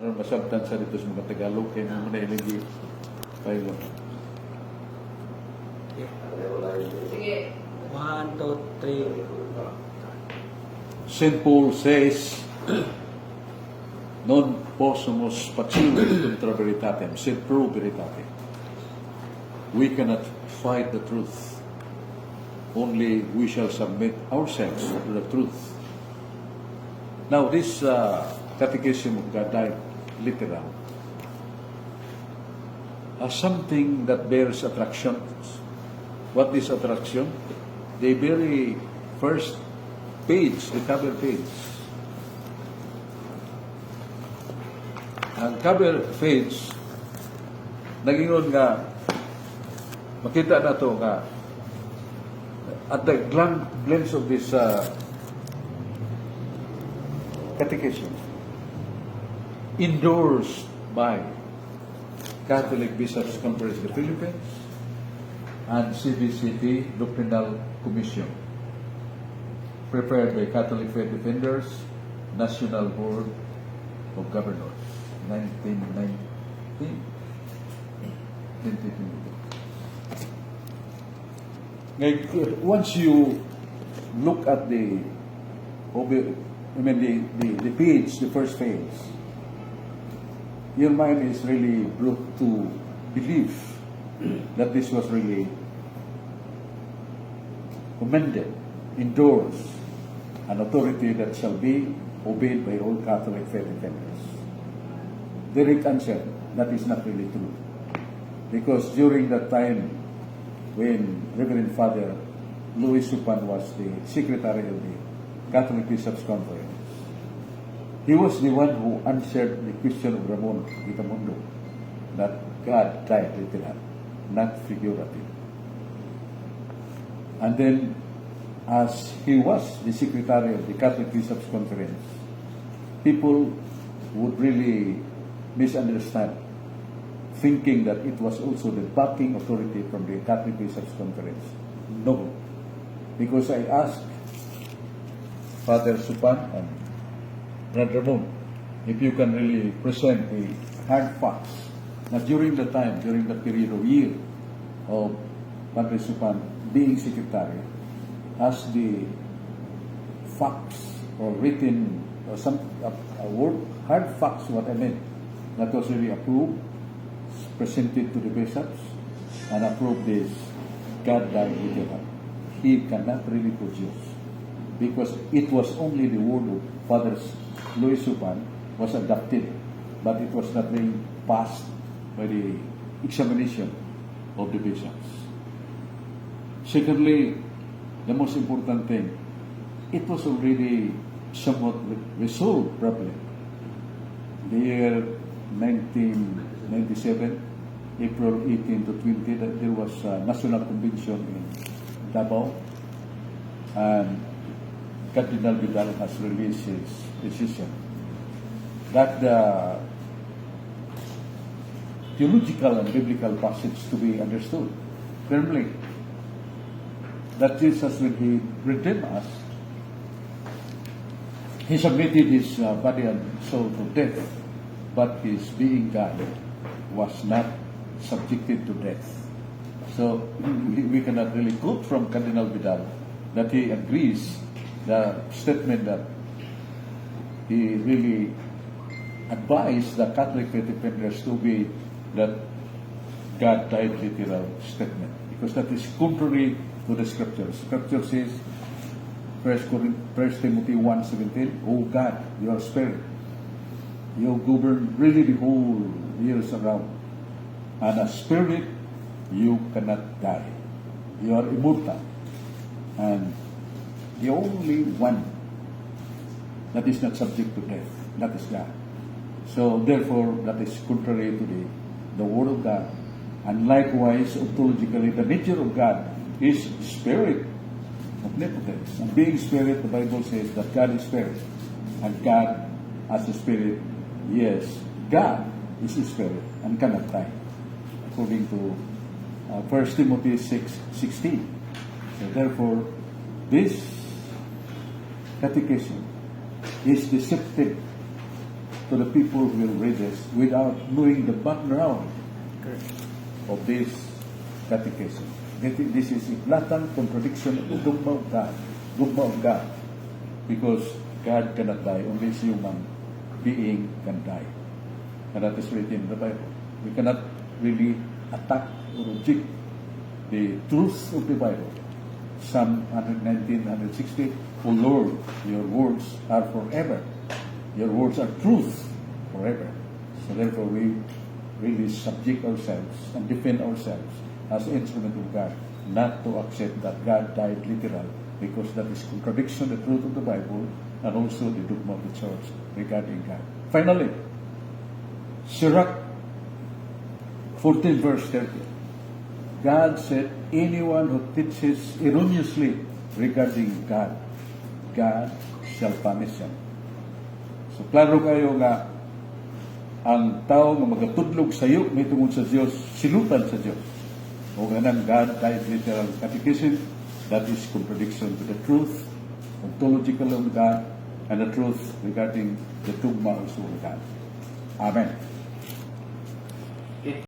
Aron masabtan sa dito sa mga Tagalog kay mo na ilagi pailo. Sige. 1, 2, 3. St. Paul says, non possumus facere contra veritatem, sed pro veritate. We cannot fight the truth. Only we shall submit ourselves to the truth. Now, this Catechism of God Died literal has something that bears attraction. What is attraction? The very first page, the cover page. Ang cover page, nagingon nga, makita na to nga, at the glance of this catechism, endorsed by Catholic Bishops' Conference of the Philippines and CBCT Doctrinal Commission, prepared by Catholic Faith Defenders, National Board of Governors, 1919. Once you look at the page, the first page, your mind is really brought to believe that this was really commended, endorsed, an authority that shall be obeyed by all Catholic faith defenders. Direct answer, that is not really true. Because during that time, when Reverend Father Louis Supan was the secretary of the Catholic Bishops' Conference, he was the one who answered the question of Ramon Vitamundo that God died literal, not figurative. And then, as he was the secretary of the Catholic Bishops' Conference, people would really misunderstand, thinking that it was also the backing authority from the Catholic Bishops' Conference. No. Because I asked Father Supan and Brother Ramon if you can really present the hard facts that during the time, during the period of year of Father Supan being secretary, as the facts or written or some a word, hard facts, what I meant, that was really approved, presented to the bishops, and approved this God died literal. He cannot really produce, because it was only the word of Father Louis Supan was adopted, but it was not being passed by the examination of the bishops. Secondly, the most important thing, it was already somewhat resolved problem. The year 1997, April 18 to 20, that there was a national convention in Davao, and Cardinal Vidal has released his decision that the theological and biblical passage to be understood firmly, that Jesus, when he redeemed us, he submitted his body and soul to death, but his being God was not subjected to death. So we cannot really quote from Cardinal Vidal that he agrees the statement that he really advised the Catholic faith defenders to be that God died literal statement, because that is contrary to the Scriptures. Scripture says, 1 Timothy 1:17, "O God, you are spirit. You govern really the whole years around. And as spirit, you cannot die. You are immortal. And the only one that is not subject to death, that is God." So therefore, that is contrary to the Word of God. And likewise, ontologically, the nature of God is spirit, omnipotence. And being spirit, the Bible says that God is spirit. And God as a spirit, yes, God is a spirit and cannot die, according to 1 Timothy 6:16. So therefore, this catechism is deceptive to the people who will read this without knowing the background of this catechism. This is a blatant contradiction of the dogma of God. Dogma of God. Because God cannot die, only a human being can die. And that is written in the Bible. We cannot really attack or reject the truth of the Bible. Psalm 119, 160, O Lord, your words are forever. Your words are truth forever. So therefore we really subject ourselves and defend ourselves as instrument of God, not to accept that God died literal, because that is contradiction the truth of the Bible and also the dogma of the church regarding God. Finally, Sirach 14 verse 30. God said, anyone who teaches erroneously regarding God, God shall punish him. So klaro kayo nga ang tao nga magatudlog sa iyo may tungod sa Dios, silutan sa Dios. O ganang God died literal catechism, that is contradiction to the truth, ontological of God, and the truth regarding the dogma also of God. Amen.